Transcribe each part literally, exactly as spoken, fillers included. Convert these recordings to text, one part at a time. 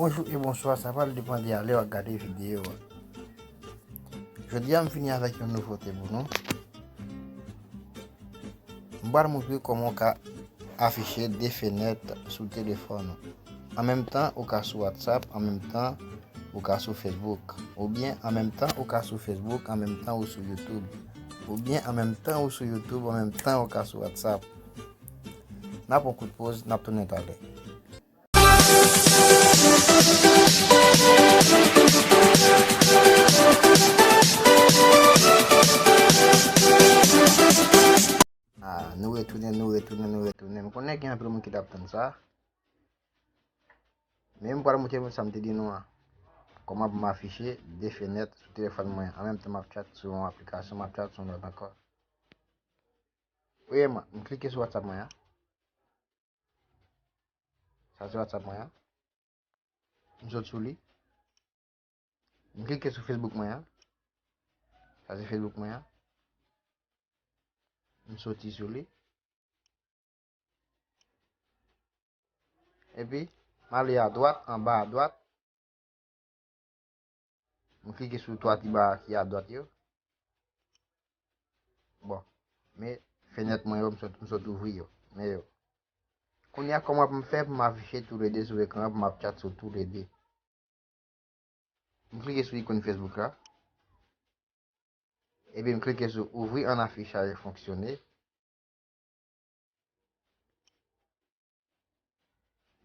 Bonjou e bonswa, sa pral depann de a lè w ap gade videyo a. Jodi a, m vini avèk yon nouvote pou nou. M pral montre w kòman w ka afiche de fenèt sou telefòn ou. An menm tan, ou ka sou WhatsApp, an menm tan, ou ka sou Facebook. Oubyen, an menm tan, ou ka sou Facebook, an menm tan, ou sou YouTube. Oubyen, an menm tan, ou sou YouTube, an menm tan, ou ka sou WhatsApp. N a pran kout poz, n ap tounen talè. Ah, nou retounen, nou retounen, nou retounen. M konnen gen anpil moun ki t ap tann sa. Men m pral montre nou sa m te di nou an. Kòman pou m afiche de fenèt sou telefòn mwen an menm tan m ap chat sou yon aplikasyon, m ap chat sou yon lòt ankò. Premyèman, m klike sou WhatsApp mwen an. Sa se WhatsApp mwen an. M sot sou li. M klike sou Facebook mwen an. Sa se Facebook mwen an. M soti sou li. Epi, m ale adwat, anba adwat. M klike sou twa ti ba ki adwat yo. Bon, men fenèt mwen yo, m sot, m sot ouvri yo. Men yo. Kounye a, kòman pou m fè pou m afiche toulede sou ekran an, pou m ap chat sou toulede? M klike sou ikòn Facebook la. Epi m klike sou ouvrir en affichage fonctionner.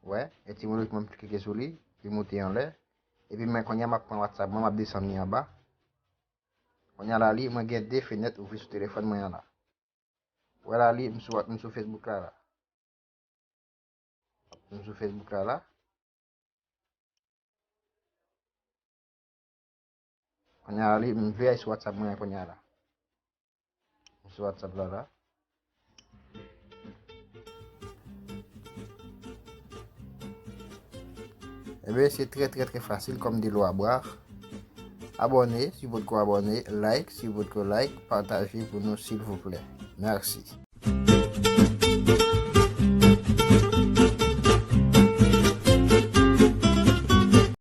Wè, e ti moun ki mwen klike sou li, li moute anlè. Epi men kounye a m ap pran WhatsApp mwen, m ap desann li anba. Kounye a la li, mwen gen de fenèt ouvri sou telefòn mwen an la. Wè la li, m sou, m sou Facebook la la. M sou Facebook la la. Kounye a li, m vle al sou WhatsApp mwen kounye a la. M sou WhatsApp la la. Ebyen, se trè, trè, trè fasil kòm dlo a bwè. Abòne, si w potko abòne, like, si w potko like, pataje pou nou, silvouplè. Mèsi.